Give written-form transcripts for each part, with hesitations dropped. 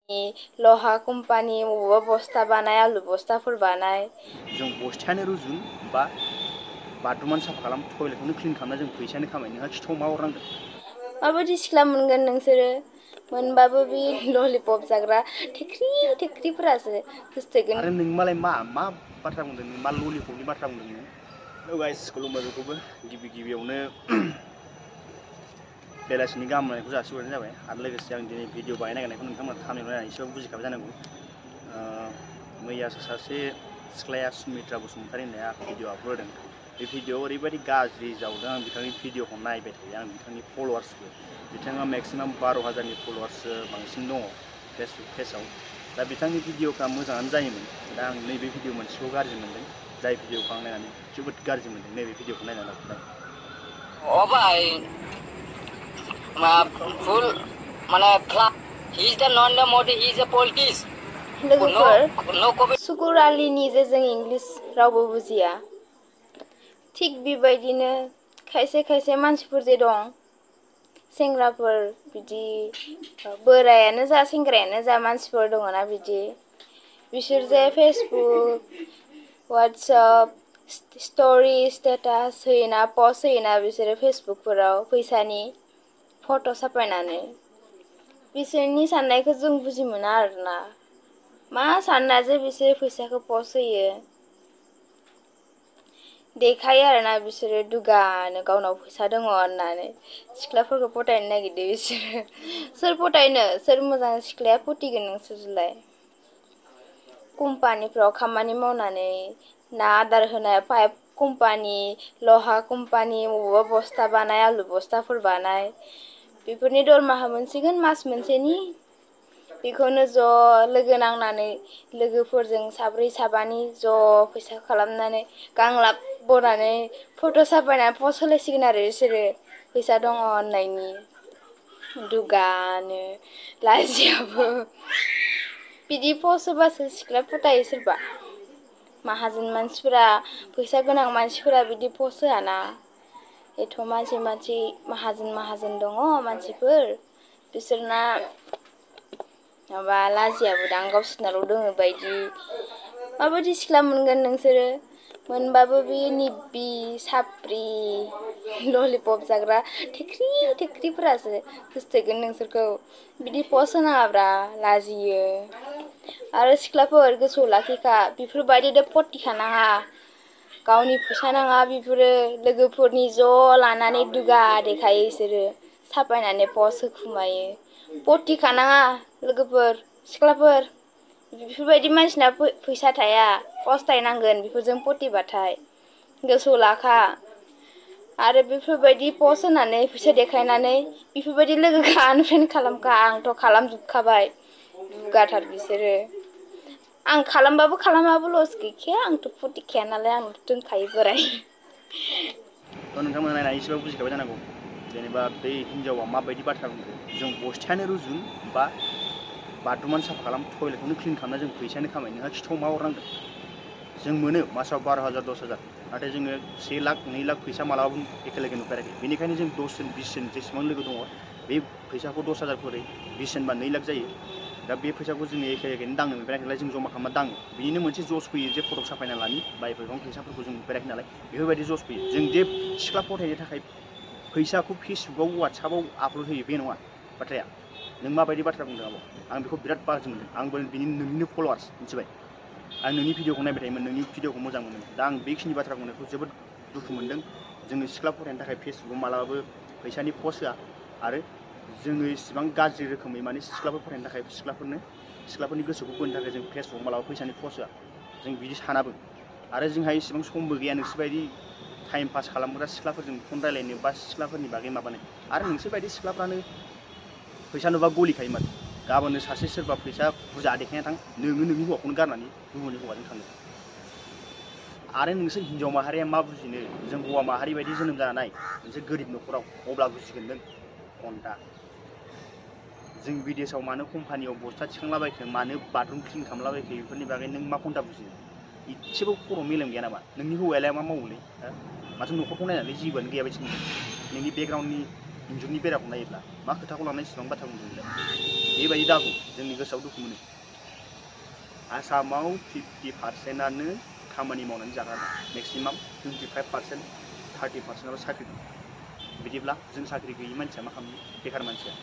लहा कम्पानि बबेबा बस्ता बानाय आलु बस्ताफोर बानाय जों बस्थायानो रुजुन बा बाथरुमानो साफा खालाम टयलेटखौनो क्लिन खालामना जों फैसायानो खामायो नोंहा खिथाव मा हरनांगोन माबायदि सिख्ला मोनगोन नोंसोरो मोनबाबो बे ललिपप जाग्रा थेख्रि थेख्रिफोरासो गोसथोगोन आरो नों मालाय मा बाथ्रा बुंदों नों मा ललिपपनि बाथ्रा बुंदों नों हेलौ गाइस खुलुमबाय बयखौबो गिबियावनो बेलासिनि गाहाम हामलायनायखौ जासिहरनाय जाबाय आरो लोगोसे आं दिनै भिडिअ बानायनो नागिरनायखौ नोंथांमोना थाम्बनेल नायनानै एसेबाबो बुजिखाबाय जानांगौ मैयासो सासे सिख्लाया सुमित्रा बसुमतारी होननाया भिडिअ आपल'ड होदों बे भिडिअआव ओरैबायदि गाज्रि जावदों आं बिथांनि भिडिअखौ नायबाय थायो आं बिथांनि फल'वार्सबो बिथाङा मेक्सिमाम 12,000नि फल'वार्स बांसिन दङ फेसबुक पेजाव दा बिथांनि भिडिअफ्रा मोजाङानो जायोमोन दा आं नैबे भिडिअ मोनसेखौ गाज्रि मोनदों जाय भिडिअखौ आं नायनानै जोबोद गाज्रि मोनदों नैबे भिडिअखौ नायनानै full mana he is the non-modi, he is a politics. लोगोफोर सुकुर आलिनि जे जों इंलिस रावबो बुजिया थिग बेबायदिनो खायसे मानसिफोर जे दं सेंग्राफोर बिदि बोरायानो जा सेंग्रायानो जा मानसिफोर दङ ना बिदि बिसोर जे फेसबुक वाट्सएप स्ट'रि स्टेटास होयोना पस्ट होयोना बिसोरो फेसबुकफोराव फैसानि फट' साफायनानै बिसोरनि साननायखौ जों बुजि मोना आरोना मा सानना जे बिसोर फैसाखौ पस्ट होयो देखायो आरोना बिसोरो दुगानो गावनाव फैसा दङ होननानै सिख्लाफोरखौ फटायनो नागिरदों बिसोरो सोर फटायनो सोर मोजां सिख्लाया फटिगोन नोंसोरलाय कम्पानिफ्राव खामानि मावनानै ना आदार होनाय पाइप कम्पानि लहा कम्पानि बबेबा बस्ता बानाय आलु बस्ताफोर बानाय बेफोरनि दरमाहा मोनसिगोन मास मोनसेनि बेखौनो ज' लोगो नांनानै लोगोफोरजों साब्रै साबानि ज' फैसा खालामनानै गांलाब बनानै फट' साफायनानै पस्ट होलायसिगोन आरो बिसोरो फैसा दङ होननायनि दुगानो लाजियाबो बिदि पस्ट होबासो सिख्ला फटायो सोरबा माहाजोन मानसिफोरा फैसा गोनां मानसिफोरा बिदि पस्ट होआना एथ' मानसि माहाजोन दङ मानसिफोर बिसोरना माबा लाजियाबो दां गावसोरनाल' दोङो बायदि माबायदि सिख्ला मोनगोन नोंसोरो मोनबाबो बे निब्बि साप्रि ललिपप जाग्रा थेख्रिफोरासो गोसथोगोन नोंसोरखौ बिदि पस्ट होनाङाब्रा लाजियो आरो सिख्लाफोर गोसोआव लाखिखा बेफोरबायदि फटिखानाङा गावनि फैसा नाङा बेफोरो लोगोफोरनि ज' लानानै दुगा देखायो बिसोरो साफायनानै पस्ट होखुमायो फटिखानाङा लोगोफोर सिख्लाफोर बेफोरबायदि मानसिना फैसा थाया पस्थायनांगोन बेफोरजों फटिबाथाय गोसोआव लाखा आरो बेफोरबायदि पस्ट होनानै फैसा देखायनानै बेफोरबायदि लोगोखौ आनफ्रेन्ड खालामखा आंथ' खालामजोबखाबाय दुगाथार बिसोरो आं खालामबाबो खालामाबो लस गैखाया आंथ' फटिखाया नालाय आंथ' दोनखायो बोराय नोंथांमोना नायनानै एसेबाबो बुजिखाबाय जानांगौ जेनेबा बे हिनजावा माबायदि बाथ्रा बुंदों जों बस्थायानो रुजुन बा बाथरुमानो साफा खालाम टयलेटखौनो क्लिन खालामना जों फैसायानो खामायो नोंहा खिथाव मा हरनांगोन जों मोनो मासाव 12,000 10,000 नाथाय जोङो 1 लाख 2 लाख फैसा मालाबाबो एखेलगे नुफेराखै बेनिखायनो जों 10 जन 20 जन जेसेबां लोगो दङ बे फैसाखौ 10,000 खरै 20 जन बा 2 लाख जायो दा बे फैसाखौ जोङो एखेलेगेनो दांनो नुफेराखै नालाय जों जमा खालामना दाङो बिनिनो मोनसे जस फैयो जे फट' साफायना लानि बा एफोरबां फैसाफोरखौ जों नुफेराखै नालाय बेफोरबायदि जस फैयो जों जे सिख्ला फटायनो थाखाय फैसाखौ फेसबुकआव वाट्सएपआव आपल'ड होयो बे नङा बाथ्राया नों माबायदि बाथ्रा बुंदों आब' आं बेखौ बिराद बाजि मोनदों आंबो नोंनिनो फल'वार्स मिथिबाय आं नोंनि भिडिअखौ नायबाय थायोमोन नोंनि भिडिअखौ मोजां मोनो दा आं बेखिनि बाथ्रा बुंनायखौ जोबोद दुखु मोनदों जोङो सिख्ला फरायनो थाखाय फेसबुकआव मालाबाबो फैसानि पस्ट होआ आरो जोङो इसिबां गाज्रि रोखोमै माने सिख्लाफोर फरायनो थाखाय सिख्लाफोरनि गोसोखौ बोनो थाखाय जों फेसबुकआव मालाबा फैसानि पस्ट होआ जों बिदि सानाबो आरो जोंहा इसिबां समबो गैया नोंसोरबायदि टाइम पास खालामग्रा सिख्लाफोरजों फन रायलायनो बा सिख्लाफोरनि बागै माबानो आरो नोंसोरबायदि सिख्लाफ्रानो फैसा नुबा गलिखायो माथो गाबोननो सासे सोरबा फैसा बुरजा देखायना थां नोङो नोंनि हौवाखौनो गारनानै गुबुननि हौवाजों थाङो आरो नोंसोर हिन्जाव माहारिया मा बुजिनो जों हौवा माहारि बायदि जोनोम जानाय मोनसे गोरिब न'खराव अब्ला बुजिगोन नों घन्टा जों बिदेशआव मानो कम्पानियाव बस्ता थिखांलाबायखो मानो बाथरुम क्लिन खालामलाबायखो बेफोरनि बागै नों मा घन्टा बुजिनो इसेबो खर' मेलेम गैया नामा नोंनि हौवायालाय मा मावोलै माथो न'खरखौ नायनानै जेबोआनो गैया बायदि नोंनि बेकग्राउन्डनि इन्जुरनि बेराखौ नायोब्ला मा खोथाखौ लानानै इसेबां बाथ्रा बुंदों बेबायदि दाबुं जोंनि गोसोआव दुखु मोनो आसामाव 50%आनो खामानि मावनानै जाग्रा दं मेक्सिमाम 25% 30%आल' साख्रि दं बिदिब्ला जों साख्रि गैयि मानसिया मा खालामनो बेखार मानसिया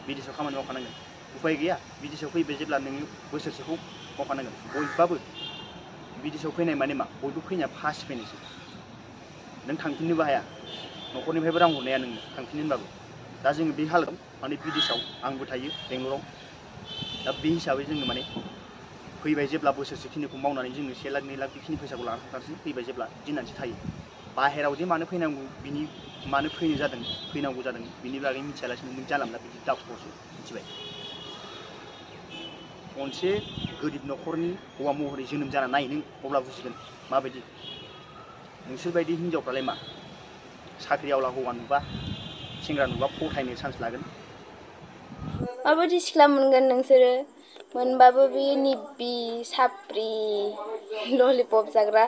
बिदेशआव खामानि मावखानांगोन उफाय गैया बिदेशआव फैबाय जेब्ला नोङो बोसोरसेखौ मावखानांगोन बयबाबो बिदेशआव फैनाय माने मा बयबो फैनाया फार्स्ट फैनायसो नों थांफिननोबो हाया न'खरनिफ्रायबो रां हरनाया नोंनो थांफिननो होनबाबो दा जोङो बे हालोदाव माने बिदेशआव आंबो थायो बेंगलराव दा बे हिसाबै जोङो माने फैबाय जेब्ला बोसोरसेखिनिखौ मावनानै जोङो 1 लाख 2 लाख बेखिनि फैसाखौ लानानै थांथारसै फैबाय जेब्ला दिनानैसो थायो बाहेराव जे मानो फैनांगौ बिनि मानो फैनांगौ जादों बिनि बागै मिथियालासिनो नों जानला मोनला बिदि दावखौसो मिथिबाय मोनसे गोरिब न'खरनि हौवा महरै जोनोम जाना नाय नों अब्ला बुजिगोन माबायदि नोंसोरबायदि हिनजावफ्रालाय मा साख्रि आवला हौवा नुबा सेंग्रा नुबा फथायनो चान्स लागोन माबायदि सिख्ला मोनगोन नोंसोरो मोनबाबो बे निब्बि साप्रि ललिपप जाग्रा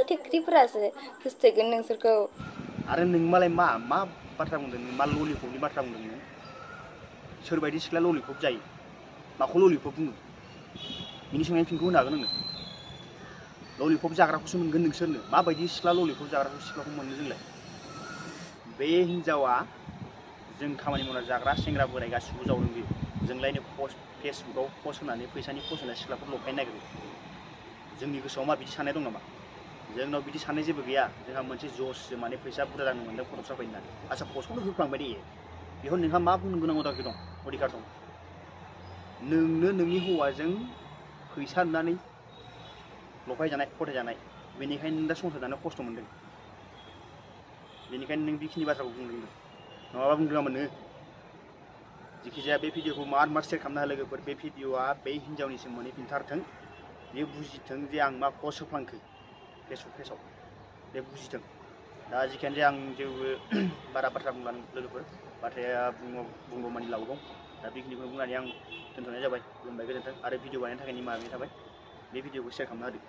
थेख्रिफोरासो गोसथोगोन नोंसोरखौ आरो नों मालाय मा बाथ्रा बुंदों नों मा ललिपपनि बाथ्रा बुंदों नों सोरबायदि सिख्ला ललिपप जायो माखौ ललिपप बुङो बिनि सोंनायनि फिनखौ होनो हागोन नोङो ललिपप जाग्राखौसो मोनगोन नोंसोरनो माबायदि सिख्ला ललिपप जाग्राखौ सिख्लाखौ मोननो जोंलाय बे हिनजावा जों खामानि मावना जाग्रा सेंग्रा बोराय गासिबो जावदों बे जोंलायनो फेसबुकाव पस्ट होनानै फैसानि पस्ट होनानै सिख्लाफोर लफायनो नागिरो जोंनि गोसोआव मा बिदि साननाय दं नामा जोंनाव बिदि साननाय जेबो गैया जोंहा मोनसे जससो माने फैसा बुरजा रां मोनदों फट'ग्राफ होननानै आচ্ছা पस्टखौनो होफ्लांबाय दे बेयाव नोंहा मा बुंनो गोनां अधिकार दं नोंनो नोंनि हौवाजों फैसा नुनानै लफायजानाय फथायजानाय बेनिखायनो नों दा संसार जानायाव खस्थ' मोनदों बेनिखायनो नों बेखिनि बाथ्राखौ बुंदों नङाबा बुंदोंमोन नोङो जिखिजाया बे भिडिअखौ मार सेयार खालामना हो लोगोफोर बे भिडिअआ बे हिनजावनिसिम मोनहैफिनथारथों बे बुजिथों जे आं मा पस्ट होफ्लांखो फेसबुक पेजाव बे बुजिथों दा जिखियानो जाया आं जेबो बारा बाथ्रा बुंला लोगोफोर बाथ्राया बुंगौमानि लावगौ दा बेखिनिखौनो बुंनानै आं दोनथ'नाय जाबाय खुलुमबाय गोजोन्थों आरो भिडिअ बानायनो थाखाय निमाहा बिनाय थाबाय बे भिडिअखौ शेयार खालामना होदो